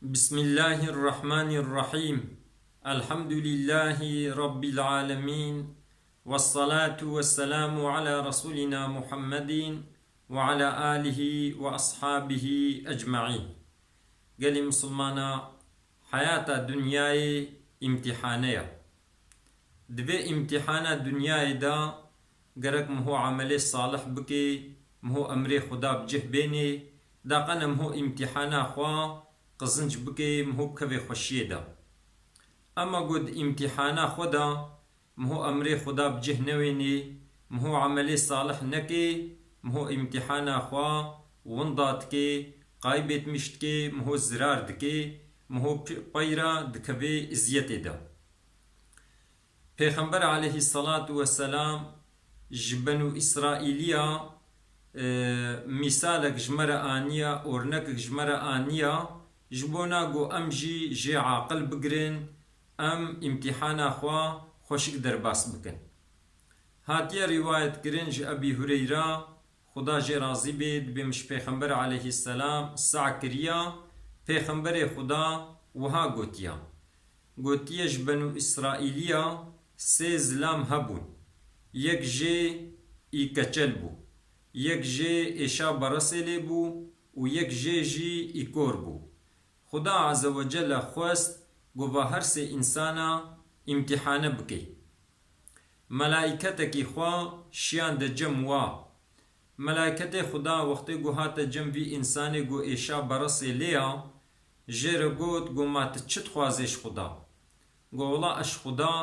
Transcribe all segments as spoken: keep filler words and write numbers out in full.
بسم الله الرحمن الرحيم. الحمد لله رب العالمين. والصلاة والسلام على رسولنا محمد وعلى آله وأصحابه أجمعين. Gelî misilmana, heyata dinyayê îmtîhane ye. Di vê îmtîhana dinyayê de gerek miho emelê salih bikê, miho emrê Xuda bi cih bênê, daqene miho îmtîhana xwe qizinc bikê, miho bikevê xweşiyê de. Ema ku di îmtîhana xwe de miho emrê Xuda bi cih newênê, miho emelê salih nekê, miho îmtîhana xwe winda dikê, kaybetmiş dikê, miho zirar dikê, miho pi-, peyra dikevê iziyetê de. Pêxember aleyhisselatu vesselam ji Benû Îsraîliya, e, mîsalek ji me re aniya, ornekek ji me re aniya, ji bona ku em jî jê aqil bigirin, em îmtîhana xwe xweşik derbas bikin. Hatiye rîwayetkirin ji Ebî Hureyra, Xuda jê razî bê, dibê min ji Pêxember aleyhisselam seh kiriya, Pêxemberê Xuda wiha gotiya. Gotiye, ji Benû Îsraîliya sê zilam hebûn. Yek jê î keçel bû. Yek jê êşa beresê lê bû û yek jê jî î kor bû. Xuda Azze ve Celle xwest ku va her sê însana îmtîhane bikê. Melaîketekî xwe şiyande cem wa. Melaîketê Xuda wextê ku hate cem vî însanê ku êşa beresê lê ya, jê re got ku ma tu çi dixwazê ji Xuda? Go wela ez ji Xuda,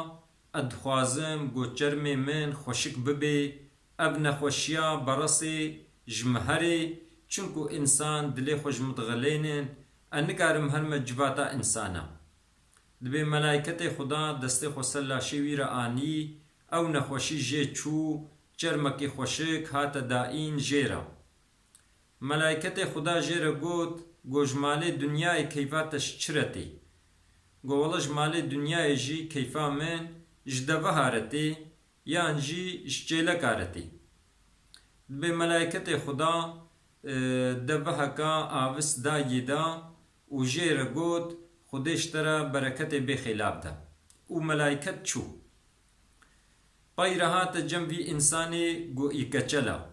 ez dixwazim ku çermê min xweşik bibê, ev nexweşiya beresê ji min herê, çunku însan dilê xwe ji min dixilênin, ez nikarim herme civata însana. Dibê melayketê Xuda destê xwe ser laşê wî re anî, ew nexweşî jê çû, çermekî xweşik hate dayîn jê re. Melayketê Xuda jê re got, go ji malê dinyayê keyfa te ji çi re tê? Go wela ji malê dinyayê jî keyfa min ji deveha re tê, yan jî ji çêleka re tê. Dibê melayketê Xuda, e, deveheka avis da yê de û jê re got, Xwedê ji te re bereketê bê xêlav de. Û melayket çû. Pey re hate cem vî însanê go î keçel a.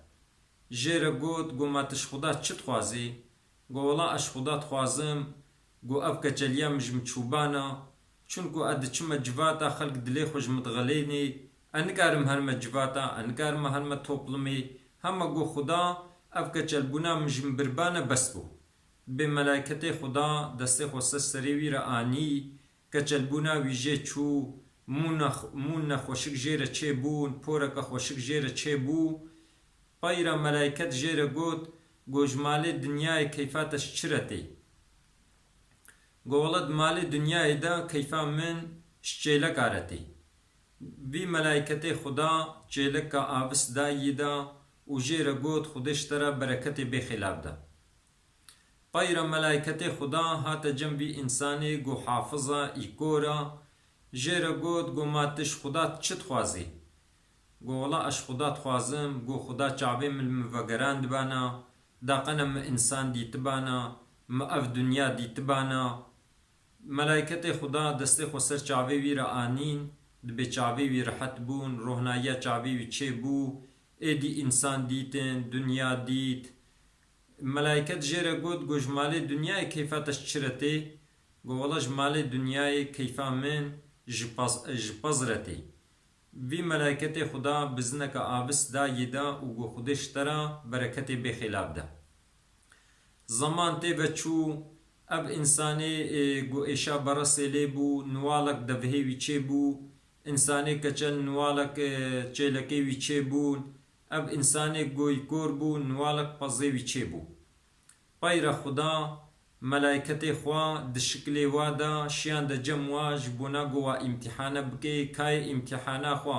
Jê re got, go ma tu ji Xuda çi dixwazî? Go wela ez ji Xuda dixwazim, go ev keçeliya min ji min çûbana, çunku ez diçime civata xelk dilê xwe ji min dixelênê, ez nikarim herme civata, ez nikarim herme toplumê, hema go Xuda ev keçelbûna min ji min birbane bes bû. Dibê melayketê Xuda destê xwe ser serê wî re anî, keçelbûna wî jê çû, mûna x-, mûn nexweşik jê re çêbûn, poreke xweşik jê re çêbû. Pey re melayket jê re got, go ji malê dinyayê keyfa te ji çi re tê? Go wela di malê dinyayê de keyfa min ji çêleka re tê. Vî melayketê Xuda çêleka avis da yî de û jê re got, Xwedê ji te re bereketê bê xêlav de. Pey re melayketê Xuda hate cem vî însanê go hafiza î kor a, jê re got, go ma tu ji Xuda çi dixwazî? Go wela ez ji Xuda dixwazim, go Xuda çavê min li min vegerandibana, daqene min însan dîtibana, min ev dinya dîtibana. Melayketê Xuda destê xwe ser çavê wî re anîn, dibê çavê wî rehet bûn, rohnayiya çavê wî çêbû, êdî însan dîtin, dinya dît. Melayket jê re got, go ji malê dinyayê keyfa te ji çi re tê? Go wela ji malê dinyayê keyfa min ji pez, ji pez re tê. Vî melayketê Xuda bizineke avis da yê de û go Xwedê ji te re bereketê bê xêlav de. Zeman tê ve çû, ev însanê, ê, go êşa beresê lê bû, niwalek devihê wî çêbû, însanê keçel niwalek, ê, çêlekê wî çêbûn, ev însanê go î kor bû, niwalek pezê wî çêbû. Pey re Xuda melayketê xwe di şiklê wa de şiyande cem wa ji bona go wa îmtîhane bike, kayê îmtîhana xwe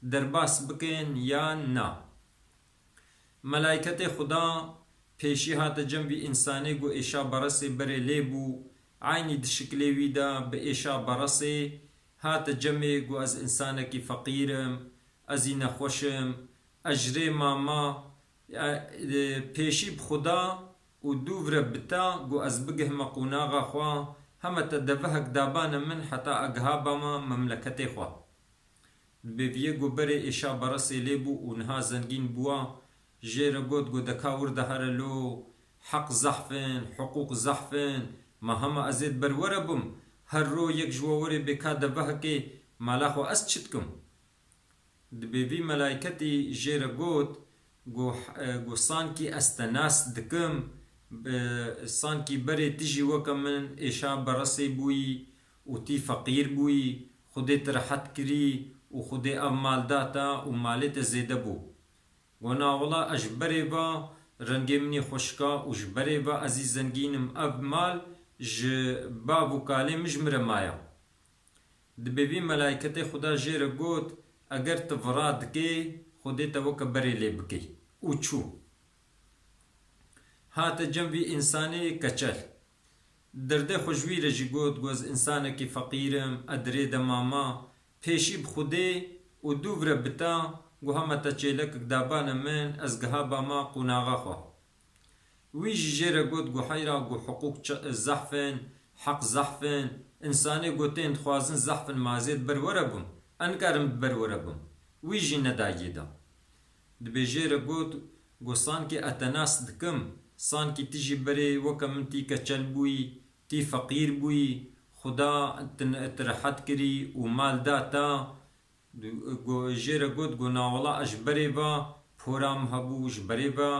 derbas bikin yan na. Melayketê Xuda pêşî hate cem vî însanê go êşa beresê berê lê bû, eynî di şiklê wî de bi êşa beresê hate cemê go ez însanekî feqîr im, ez î nexweş im, ez ji rê mama, e, e, pêşî bi Xuda û dûv re bita, got, ez bigihme qonaxa xwe, heme te devehek dabane min heta ez gihabama memleketê xwe. Dibê viyê got berê êşa beresê lê bû û niha zengîn bûwa, jê re got, got, de ka wir de here lo, heq zehf in, hiqûq zehf in, ma hema ez ê di ber we re bim, her ro yek ji we werê bê ka devehekê, mala xwe ez çi dikim? Dibê vî melayketî jê re got, got, e, got, sankî ez te nas dikim, e, sankî berê tu jî weke min êşa beresê bûyî û tî feqîr bûyî, Xwedê tu rehet kirî û Xwedê ev mal da te û malê te zêde bû. Got, na wela ez ji berê ve rengê min ê xweşika û ji berê ve ez î zengîn im, ev mal ji bav û kalê min ji min re maye. Dibê vî melayketê Xuda jê re got, eger tu vira dikê, Xwedê te weke berê lê bikê. Û çû. Hate cem vî însanê keçel. Derdê xwe ji wî re jî got, got, ez însanekî feqîr im, ez dirê de mama, pêşî bi Xwedê û dûv re bita, got, hema te çêlekek dabane min, ez gihabama qonaxa xwe. Wî jî jê re got, got, heyra, got, hiqûq çi-, zehf in, heq zehf in, însanê got, tên dixwazin zehf in, ma ez ê di ber we re bim, ez nikarim di ber we re bim. Wî jî nedayê de. Dibê jê re got, got, sankî ez te nas dikim, sankî tu jî berê weke min tî keçel bûyî, tî feqîr bûyî, Xuda tu, tu rehet kirî û mal da te. Go-, jê re got, got, na wela ez ji berê ve pora min hebû, ji berê ve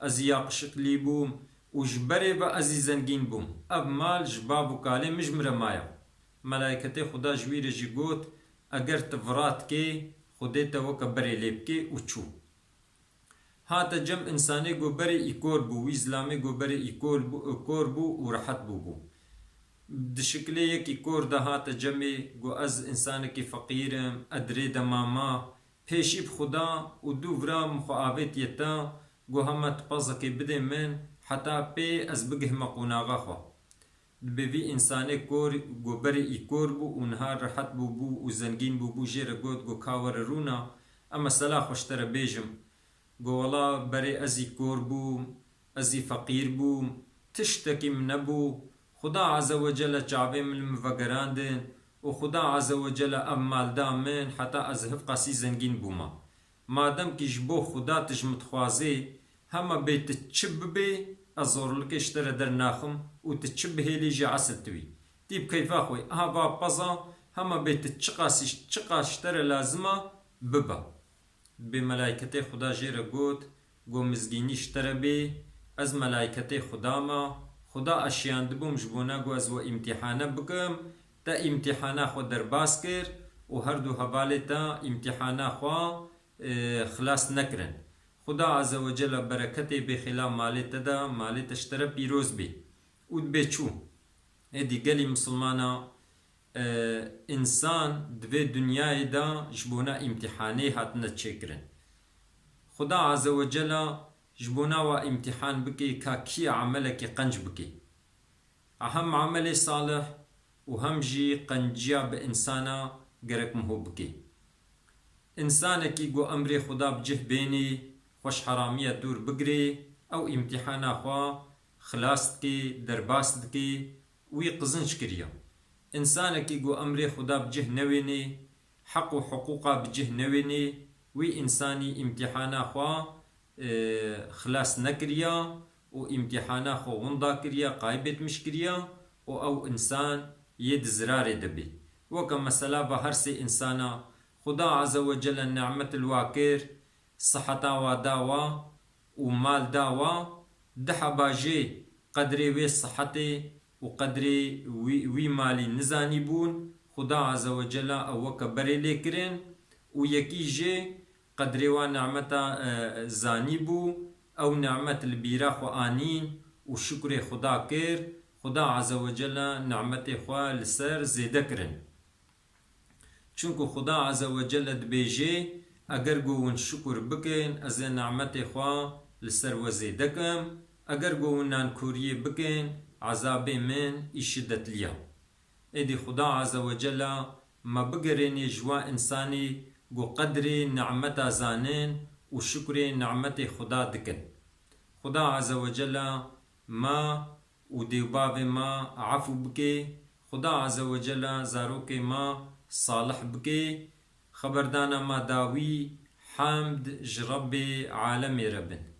ez î yaqişiqlî bûm û ji berê ve ez î zengîn bûm. Ev mal ji bav û kalê min ji min re maye. Melayketê Xuda ji wî re jî got, eger tu vira dikê, Xwedê te weke berê lê bikê û çû. Hate cem însanê got berê î kor bû, wî zilamê got berê î kor bû, kor bû û rehet bûbû. Di şikilê yekî kor de hate cemê, got, ez însanekî feqîr im, ez dirê de mama, pêşî bi Xuda û dû vira min xwe avêtiye te, got, hema tu pezekê bidê min, heta pê ez bigihme qonaxa xwe. Dibê vî însanê kor, got berê î kor bû û niha rehet bûbû û zengîn bûbû, jê re got, got, ka were rûna, em mesela xwe ji te re bêjim. Got, wela berê ez î kor bûm, ez î feqîr bûm, tiştekî min nebû. Xuda Azze ve Celle çavê min li min vegerandin û Xuda Azze ve Celle ev mal da min, heta ez hevqasî zengîn bûma. Madem kî ji bo Xuda tu ji min dixwazê, hema bê tu çi bibê, ez zorlikê ji te re dernaxim û tu çi bihêlî jî esil tu wî. Tî bi keyfa xwe, aha va peza, hema bê tu çiqas, çiqas ji te re lazim a, bibe. Dibê melayketê Xuda jê re got, got, mizgînî ji te re bê, ez melayketê Xuda me, Xuda ez şiyandibûm ji bona ku ez we îmtîhane bikim, te îmtîhana xwe derbas kir û her du hevalê te îmtîhana xwe, e, xilas nekirin. Xuda Azze ve Celle bereketê bê xêla malê te de, malê te ji te re pîroz bê. Û dibê çû. Êdî gelî misilmana, e, însan di vê dinyayê de ji bona îmtîhanê hatine çêkirin. Xuda Azze ve Celle ji bona wa îmtîhan bike ka kî emelekî qenc bike. Hem emelê salih û hem jî qenciya bi însana gerek miho bike. Însanekî ku emrê Xuda bi cih bênê, xwe ji heramiya dûr bigirê, ew îmtîhana xwe xilas dike, derbas dike, wî qizinc kiriye. Însanekî ku emrê Xuda bi cih newênê, heq û hiqûqa bi cih newênê, wî însanî îmtîhana xwe, e, xilas nekiriye û îmtîhana xwe winda kiriye, kaybetmiş kiriye û ew însan yê di zirarê de bê. Weke mesela va her sê însana Xuda Azze ve Celle nimet li wa kir, siheta wa da wa û mal da wa, di heba jê qedrê wê sihetê û qedrê wî, wî malî nizanîbûn, Xuda Azze ve Celle ew weke berê lê kirin û yekî jê qedrê wa nimeta, e, zanîbû, ew nimet li bîra xwe anîn û şukrê Xuda kir, Xuda Azze ve Celle nimetê xwe li ser zêde kirin. Çunku Xuda Azze ve Celle dibêje, eger ku hûn şukur bikin, ez ê nimetê xwe li ser we zêde kim, eger ku hûn nankoriyê bikin, ezabê min î şidetliya. Êdî Xuda Azze ve Celle me bigerênê ji wa însanî ku qedrê nimeta zanin û şukrê nimetê Xuda dikin. Xuda Azze ve Celle ma û dêvbavê ma efû bike. Xuda Azze ve Celle zarokê ma salih bike. Xeberdana ma dawî, hemd ji Rebbê alemê re bin.